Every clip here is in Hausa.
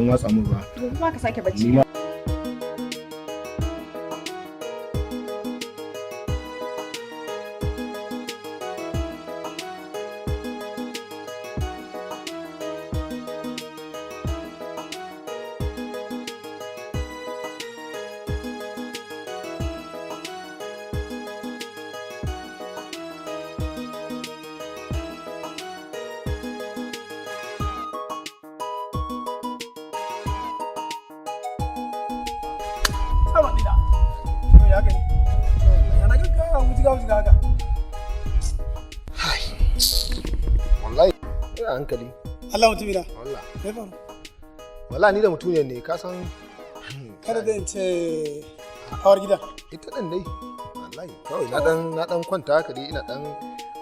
Dan watsa min ruwa. Gobe ma ka sake bacci. Ni ma. Sama dina. Me ya gani? Yana ga wujiga wujiga haka. Wallahi ina hankali. Allah mutumina. Wallah. Me faru? Wallahi ni da mutuniyar ne ka san. Kada da in ce awar gida. Ita din dai. Wallahi kawai na dan kwanta haka dai, ina dan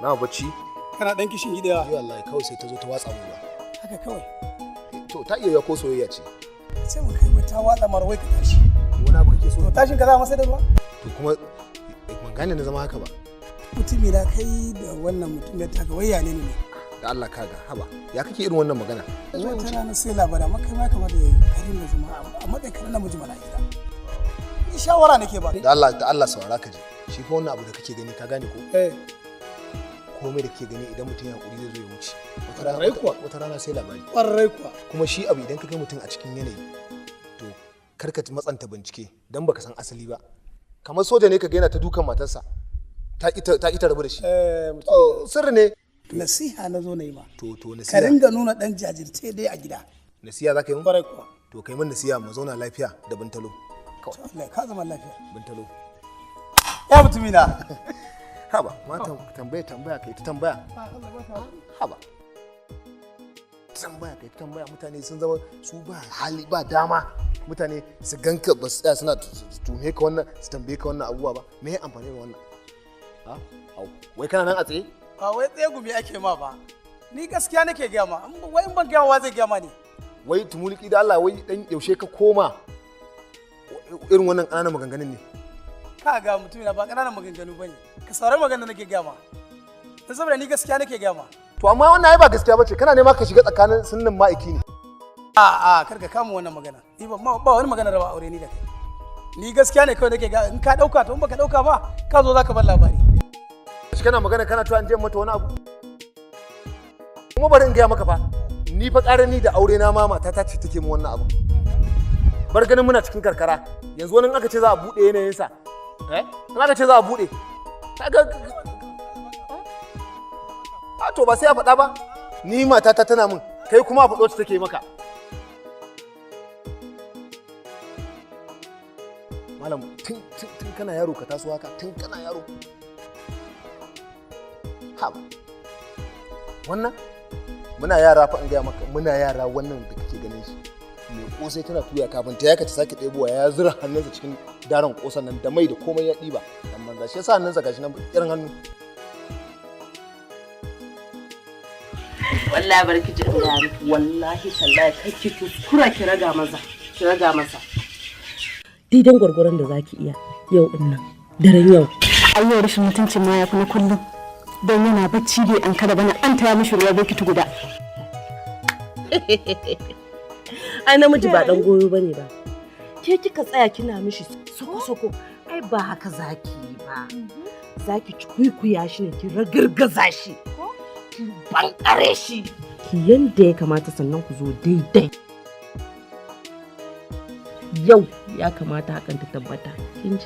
na bacci. Kana dan kishin gidewa. Ni wallahi kawai sai ta zo ta watsa min ruwa. Haka kawai. To ta iya yiwa ko soyayya ce. Sai mu kai ta watsa marwai ka tashi. Wani abu kake so? To tashin ka za masa da ruwa? To kuma ban gane na zama haka ba. Mutumina, kai da wannan mutum ya taka wayya ne ne. Da Allah kaga, haba, ya kake irin wannan magana? Wata rana sai labara amma kai ma kamata ya ka dinga zama a matsayin ka na namiji mana gida. Ni shawara nake ba. Da Allah, da Allah saurara ka ji. Shi fa wannan abu da kake gani, ka gane ko? Eh. Komai da kake gani, idan mutum ya hakuri zai zo ya wuce. Wata rana Kwarai kuwa. Wata rana sai labari. Kwarai kuwa. Kuma shi abu idan ka ga mutum a cikin yanayi, to kar ka matsanta bincike dan baka san asali ba. Kamar soja ne ka ga yana ta dukan matarsa. Ta ita rabu da shi. Eh, mutum. To sirri ne. Nasiha na zo na yi ma. To Ka nasiha. ringa nuna dan jajirce dai a gida. Nasiha za ka yi mun? Kwarai kuwa. To kai mun nasiha mu zauna lafiya da Bintalo. To Allah ka zama lafiya. Bintalo. Ya mutumina. Haba, ma tambaya tambaya kai ta tambaya. Haba. Tambaya kai ta tambaya, mutane sun zama su ba hali ba dama. Mutane su ganka ba su tsaya suna tume ka wannan, su tambaye ka wannan abubuwa ba. Me ya amfani da wannan? Ha? Au, wai kana nan a tsaye? Ba wai tsaye gumi ake ma ba. Ni gaskiya nake gaya ma. Wai in ban gaya wa zai gaya ma ne. Wai tumuliki da Allah, wai dan yaushe ka koma irin wannan ƙananan maganganun ne? Ka ga mutumina, ba ƙananan maganganu bane. Ka saurari magana nake gaya ma. Dan saboda ni gaskiya nake gaya ma. To amma wannan ai ba gaskiya bace, kana nema ka shiga tsakanin sunnan ma'aiki ne. A a, kar ka kama wannan magana. Ni ba ba wani magana raba aure ni da kai. Ni gaskiya ne kawai nake ga, in ka dauka to, in baka dauka ba ka zo zaka bar labari. Shi kana magana kana cewa in je mata wani abu. Kuma bari in gaya maka fa, ni fa ƙara ni da aure na ma mata ta ce take mu wannan abu. Bar ganin muna cikin karkara, yanzu wani in aka ce za a buɗe yanayinsa. Eh? In aka ce za a buɗe. Kaga a to ba sai a faɗa ba. Ni matata tana min, kai kuma a faɗo wacce take maka. Malam, tun kana yaro ka taso haka, tun kana yaro. Haba. Wannan muna yara fa, in gaya maka, muna yara, wannan da kake ganin shi mai kosai tana tuya, kafin ta yaka ta sake ɗebowa ya zura hannunsa cikin daren kosan nan da mai da komai ya ɗiba, dan banza, shi yasa hannunsa gashi nan irin hannu. Wallahi barki ji in gaya miki, wallahi tallahi kar ki kuskura ki raga maza, ki raga masa daidan gwargwaron da zaki iya yau din nan, daren yau. Ai yau rashin mutuncin ma ya fi na kullum, don yana bacci bai an kada bana an taya mishi ruwa bokiti guda. Ai namiji ba dan goyo bane ba. Ke kika tsaya kina mishi soko soko, ai ba haka zaki yi ba. Zaki ci kuikuya shi ne, ki ragargaza shi, ki bankare shi ki yanda ya kamata, sannan ku zo daidai. Yau ya kamata hakan ta tabbata, kin ji?